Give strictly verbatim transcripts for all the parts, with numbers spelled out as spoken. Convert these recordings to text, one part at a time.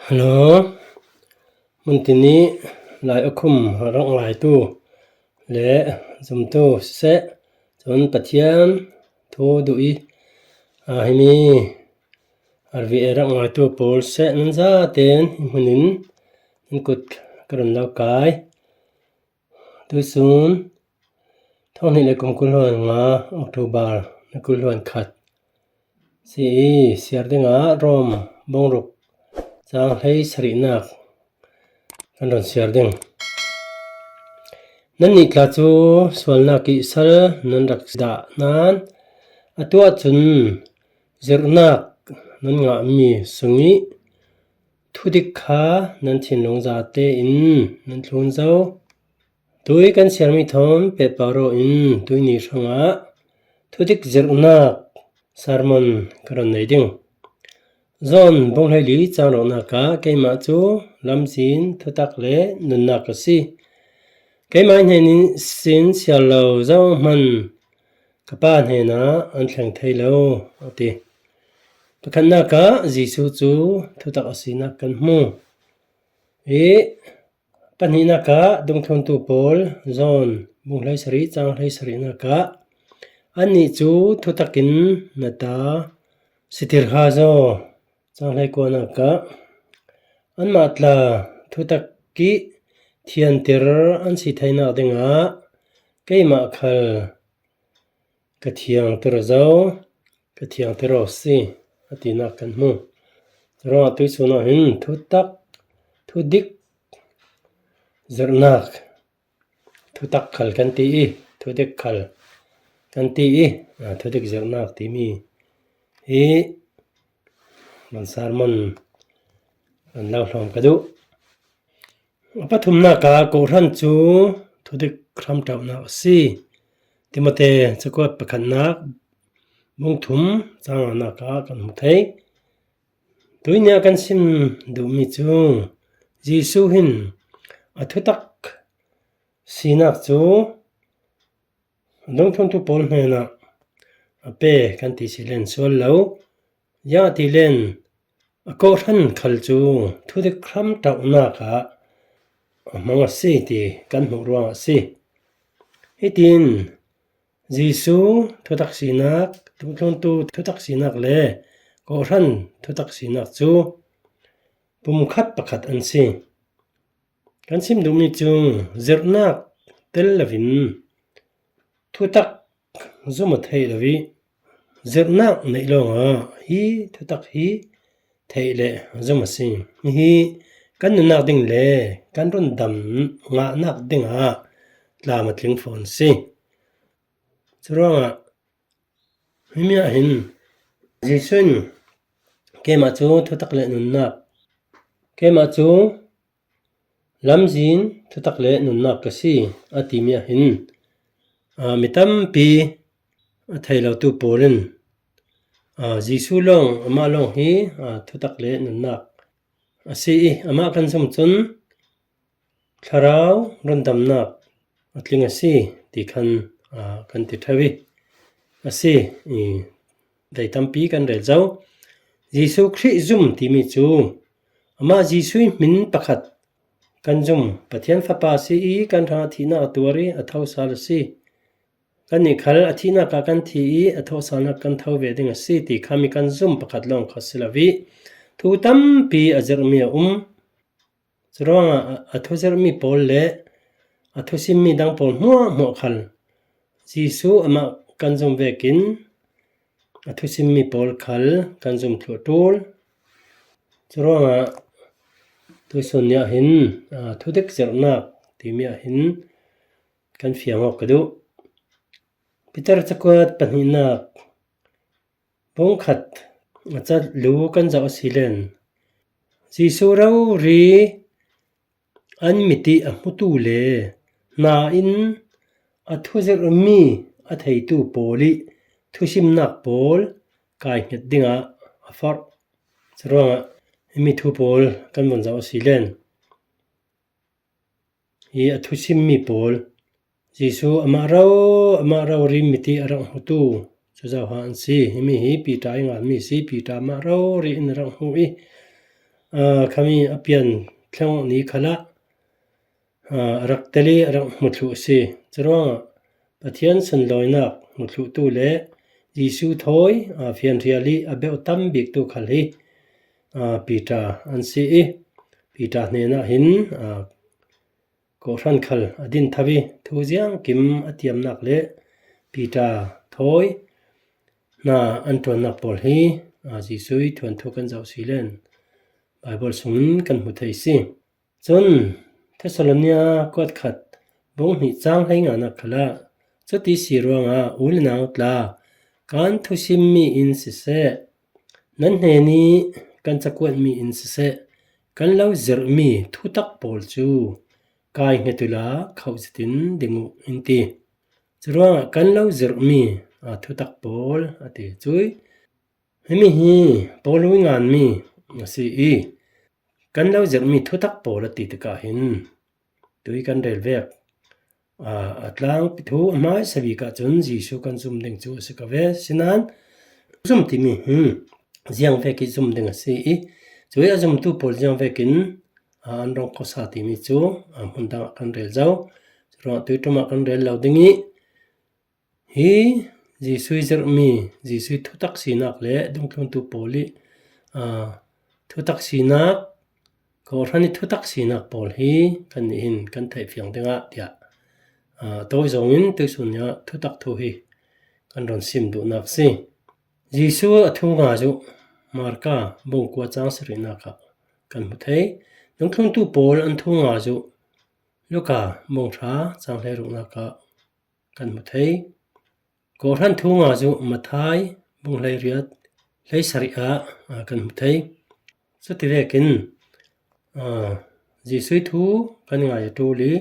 Hello. Munti ni lai okhum rak ngaitu le zumtu siseh, cun Pathian thu duh i, aa, himi R V A rak ngaitu pawl seh nan zaten hi hmunin nan kut ka run lo kai. Tuisun thawng hnih le kum kul hluan nga, October ni kul hluan khat si i, siar dingah Rom bung ruk cang hlei sarihnak kan run siar ding. Nannih tla cu sualnak i sal nan rak si dah nan, atu ahcun zirhnak nan ngahmi sung i thudik kha nan thinlung zate in nan thlun zo. Tui kan siarmi thawn pehpar aw in tuini hrangah thudik zirhnak sermon ka run nei ding. John bung hleili cang ruknak ah keimah cu lamzin, thutak le nunnak ka si. Keimah hnen in sin siar lo zohman ka Pa hnenah an thleng thei lo, a ti. Pakhatnak ah Jesuh cu thutak a sinak kan hmu i, pahnihnak ah dungthluntu pawl, John bung hleisarih cang hleisarihnak ah, annih cu thutak in na ta sitir ha zaw. Cang hleikuanak ah anmah tla thutak i thiantir an si theinak dingah keimah khal ka thiangtir zo, ka thiangtir aw si, a tinak kan hmu. Curuangah tuisun ah hin thutak, thudik zirhnak, thutak khal kan ti i, thudik khal kan ti i, aa, thudik zirhnak timi hi man sermon kan lo hlawm ka duh. A pathumnak ah kawhhran cu thudik hramṭohnak a si. Timote cakuat pakhatnak bung thum cang nganak ah kan hmu thei. Tuini ah kan sim duhmi cu Jesuh hin a thutak sinak cu a dungthluntu pawl hnenah a pe kan ti si len sual lo. Ziangahtile a kawhhran khal cu thudik hramṭohnak ah a hmang a si ti kan hmuh ruangah a si. Hitin Jesuh thutak sinak, dungthluntu thutak sinak le kawhhran thutak sinak cu pumkhat pakhat an si. Kan sim duhmi cu zirhnak tel loin thutak zum a theih lo i, zirhnak neih lawngah hi thutak hi theih le zum a si. Hihi kan nunnak ding le kan rundam ngahnak dingah tlam a tling fawn si. Curuangah himi ah hin Jesuh in, "Keimah cu thutak le nunnak, keimah cu lamzin, thutak le nunnak ka si," a timi ah hin, aa, mi tampi a thei lotu pawl in, aa, Jesuh lawng, amah lawng hi, aa, thutak le nunnak a si i, amah kan zum cun thlarau rundamnak a tling a si ti khan, aa, kan ti ṭheu i, a si i, dei tampi kan rel zo. Jesuh Khrih zum timi cu amah Jesuh hmin pakhat kan zum, Pathian Fapa a si i kan hrangah thihnak a tuar i a tho sal a si. Kannih khal a thihnak ah kan thi i a thawhsalnak kan tho ve ding a si ti kha mi kan zum pakhat lawng kha si lo i, thu tampi a zirhmi a um. Curuangah a, a thuzirhmi pawl le a thusimmi dang pawl hmuahhmuah khal Jesuh amah kan zum vekin a thusimmi pawl khal kan zum thluh ṭul. Curuangah tuisun ni ah hin, aa, thudik zirhnak timi ah hin kan fiang awk ka duh. Peter cakuat pahnihnak bung khat a cat lu kan zoh a si len, Jesuh rori an mit i a hmutu le hna in a thuzirhmi a theitu pawl i thusimnak pawl kai hnget dingah a forh. Curuangah himi thu pawl kan vun zoh a si len, hi a thusimmi pawl, Jesuh amah ro, amah rori mit i a rak hmutu cu zohha an si. Himi hi Peter i nganmi si, Peter amah rori in a rak hmu i, aa, khami a pian thleng ni khalah, aa, a rak tel i a rak hmu thluh a si. Curuangah Pathian sunlawinak hmu thluhtu le Jesuh thawi, aa, fianrial i a beuh tam biktu khal hi, aa, Peter an si i, Peter hnenah hin, aa, kawhhran khal a din tho i, thu ziangkim a tiamnak le Peter thawi hna an ṭuannak pawl hi, aa, Jesuh i thuanthu kan zoh si len Baibal sungin kan hmu thei si. Cun Thesalonia kuat khat bung hnih cang hleinganak khalah, cuti si ruangah u le nau tla, kan thusimmi in siseh, nan hnen i kan cakuatmi in siseh, kan lo zirhmi thutak pawl cu kai hnget uhla khauh zetin ding uh in ti. Curuangah kan lo zirhmi, aa, thutak pawl a ti. Cui himi hi Paul i nganmi a si i, kan lo zirhmi thutak pawl a ti tikah hin tui kan rel vek, aa, a tlangpi thu a hmaisa bik ahcun Jesuh kan zum ding cu a si ko ve. Sinain zum timi hi ziang vek i zum ding a si i, cui a zumtu pawl ziang vekin, aa, an rung khuasa timi cu, aa, hmun dang ah kan rel zo. Curuangah tui ṭum ah kan rel lo ding i, hi Jesuh i zirhmi, Jesuh i thutak sinak le dungthluntu pawl i, aa, thutak sinak, kawhhran i thutak sinak pawl hi kannih hin kan theih fiang dingah tiah, aa, tawi zongin tuisun ni ah thutak thu hi kan run sim duhnak si. Jesuh a thu nga zuh Marka bung kua cang sarihnak ah kan hmu thei. Dungthluntu pawl an thu nga zuh Luka bung hra cang hleiruknak ah kan hmu thei. Kawhhran thu nga zuh Matthai bung hleiriat hleisarih ah, aa, kan hmu thei. Cuti vekin, aa, Jesuh i thu kan ngai a ṭul i,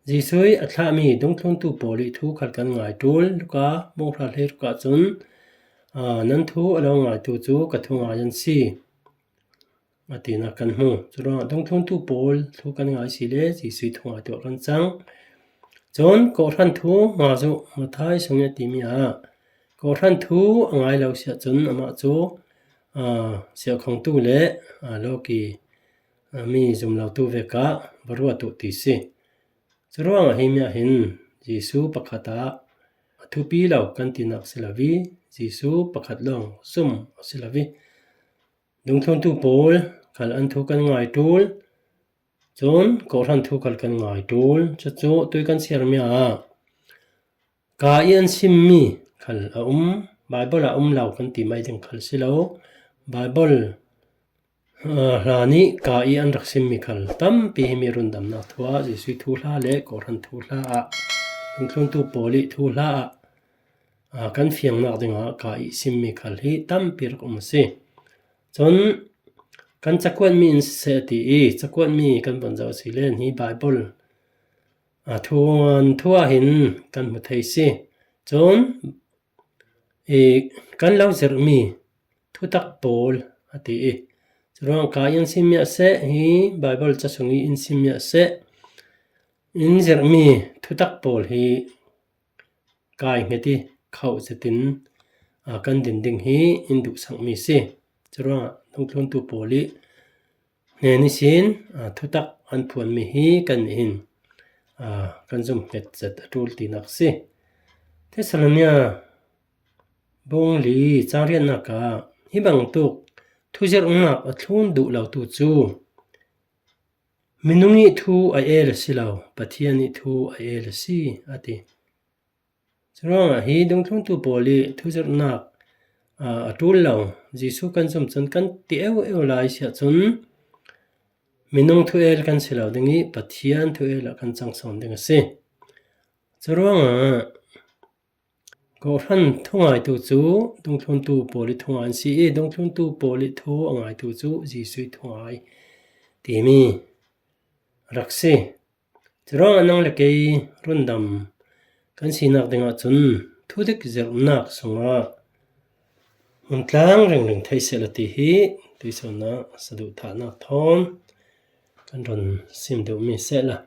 Jesuh i a thlahmi dungthluntu pawl i thu khal kan ngai ṭul. Luka bung hra hleiruk ahcun, aa, nan thu a lo ngaitu cu ka thu ngai an si, a tinak kan hmu. Curuangah dungthluntu pawl thu kan ngai si le Jesuh i thu ngai tuah kan cang. Cun kawhhran thu nga zuh Matthai sungih a timi ah kawhhran thu a ngai lo si ahcun amah cu, aa, siakhongtu le, aa, lawki, aa, mi zum lotu vek ah va ruat uh ti si. Curuangah himi ah hin Jesuh pakhat ah a thupi lo kan tinak si lo i, Jesuh pakhat lawng zum a si lo i, dungthluntu pawl khal an thu kan ngai ṭul, cun kawhhran thu khal kan ngai ṭul. Cucu tui kan siarmi ah ka i an simmi khal a um, Baibal ah um lo kan ti mai ding khal si lo. Baibal, aa, hlan i ka i an rak simmi khal tampi himi rundamnak thu ah, Jesuh i thuhla le kawhhran thuhla ah, dungthluntu pawl i thuhla ah, aa, kan fiangnak dingah ka i simmi khal hi tampi rak um a si. Cun kan cakuatmi in siseh a ti i, cakuatmi kan von zoh si len hi Baibal, aa, thuan thu ah hin kan hmu thei si. Cun i, kan lo zirhmi thutak pawl a ti i, curuang ka i an simmi ah seh, hi Baibal ca sung i in simmi ah seh, in zirhmi thutak pawl hi kai hnget i khauh zetin, aa, kan din ding hi in duhsakmi si. Curuangah dungthluntu pawl i hnen ihsin, aa, thutak an phuanmi hi kannih hin, aa, kan zum hnget zet a ṭul tinak si. Thesalonia bung li cang riatnak ah hi bangtuk thuzirhnak a thlun duh lotu cu minung i thu a el a si lo, Pathian i thu a el a si, a ti. Curuangah hi dungthluntu pawl i thuzirhnak, aa, a ṭul lo, Jesuh kan zum cun kan ti eu eu lai si ahcun minung thu el kan si lo ding i Pathian thu el ah kan cang sawn ding a si. Curuangah kawhhran thu ngaitu cu dungthluntu pawl i thu ngai an si i, dungthluntu pawl i thu a ngaitu cu Jesuh i thu ngai timi rak si. Curuangah nang le kei rundam kan sinak dingah cun thudik zirhnak sungah hmuntlang ringring thei sehla ti hi tuisun ah saduhthahnak thawn kan run sim duhmi sehla.